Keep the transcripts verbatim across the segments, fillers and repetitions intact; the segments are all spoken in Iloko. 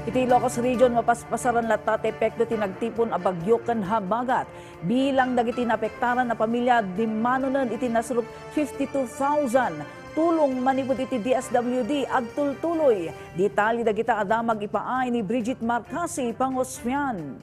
Iti Ilocos Region, mapaspasaran latta ti epekto ti nagtipon a bagyo ken habagat. Bilang dagiti naapektaran a pamilia, dimanonen iti nasurok fifty-two thousand. Tulong manipud iti D S W D agtultuloy. Detalye dagita a damag ipaay ni Bridget Marcasi Pangosfian.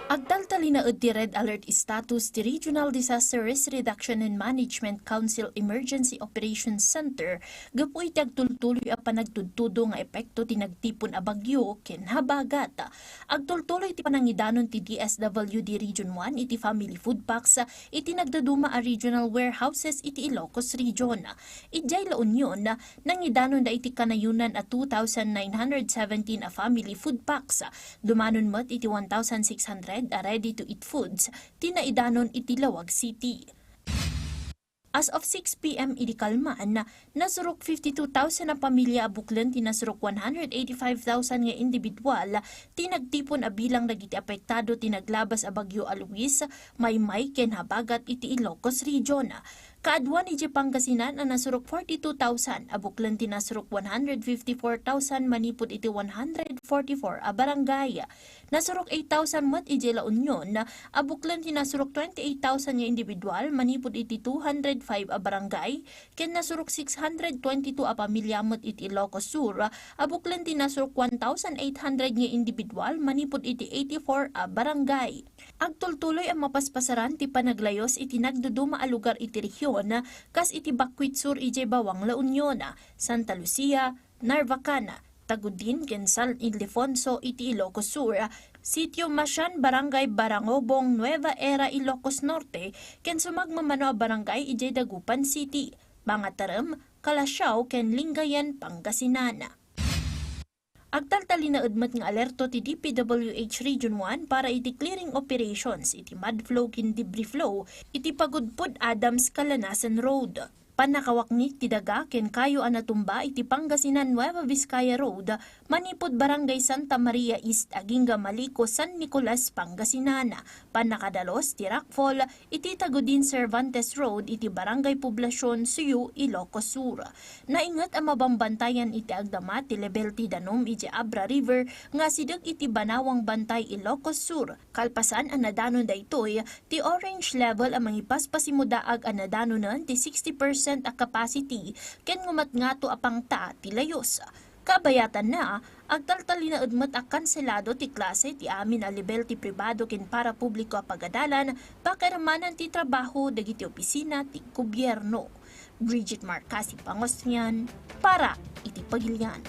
Agtaltalinaed ti red alert status ti Regional Disaster Risk Reduction and Management Council Emergency Operations Center gapu iti agtultuloy a panagtudtudo nga epekto ti nagtipon a bagyo ken habagat. Agtultuloy ti panangidanon ti D S W D Region one iti family food packs iti nagdaduma a regional warehouses iti Ilocos Region. Idiay La Union, nangidanonda iti kanayonan a two thousand nine hundred seventeen a family food packs. Dumanon met iti one thousand six hundred a ready-to-eat foods ti naidanon iti Laoag City. As of six P M idi kalman, nasurok fifty-two thousand a pamilia a buklen ti nasurok one hundred eighty-five thousand nga individual ti nagtipon a bilang dagiti apektado ti naglabas a Bagyo Alois, Maymay ken habagat iti Ilocos Region. Kaaduan idiay Pangasinan a nasurok forty-two thousand a buklen ti nasurok one hundred fifty-four thousand manipud iti one hundred forty-four a barangay. Nasurok eight thousand met idiay La Union a buklen ti nasurok twenty-eight thousand nga individual manipud iti two hundred five a barangay, ken nasurok six hundred twenty-two a pamilia met iti Ilocos Sur a buklen ti nasurok one thousand eight hundred nga individual manipud iti eighty-four a barangay. Agtultuloy a mapaspasaran ti panaglayus iti nagduduma a lugar iti rehiyon, kas iti Bakwit Sur idiay Bawang, La Union, Santa Lucia, Narvacan, Tagudin ken San Ildefonso iti Ilocos Sur, Sitio Masian, Barangay Barangobong, Nueva Era, Ilocos Norte, ken sumagmamano a barangay idiay Dagupan City, Pangatarem, Calasiao ken Lingayen, Pangasinan. Agtaltalinaed met nga alerto ti D P W H Region one para iti clearing operations iti mud flow ken debris flow iti pagudpod Adams Calanasan Road. Pannakawaknik ti daga ken kayo a natumba iti Pangasinan Nueva Vizcaya Road manipud Barangay Santa Maria East agingga Malico, San Nicolas, Pangasinan. Pannakadalus ti rockfall iti Tagudin Cervantes Road iti Barangay Poblacion, Suyu, Ilocos Sur. Nainget a mabambantayan iti agdama ti level ti danum iti Abra River nga asideg iti Banawang Bantay, Ilocos Sur. Kalpasan a nadanon daytoy, ti orange level a mangipaspasimudaag a nadanonen ti sixty percent a capacity ken ngumatngato a pangta ti layus. Kabayatanna, agtaltalinaed met a kanselado ti klase ti amin a level ti pribado ken parapubliko a pagadalan, pakiramanan ti trabaho dagiti opisina ti gobierno. Bridget Marcasi Pangosnian para iti Pagilian.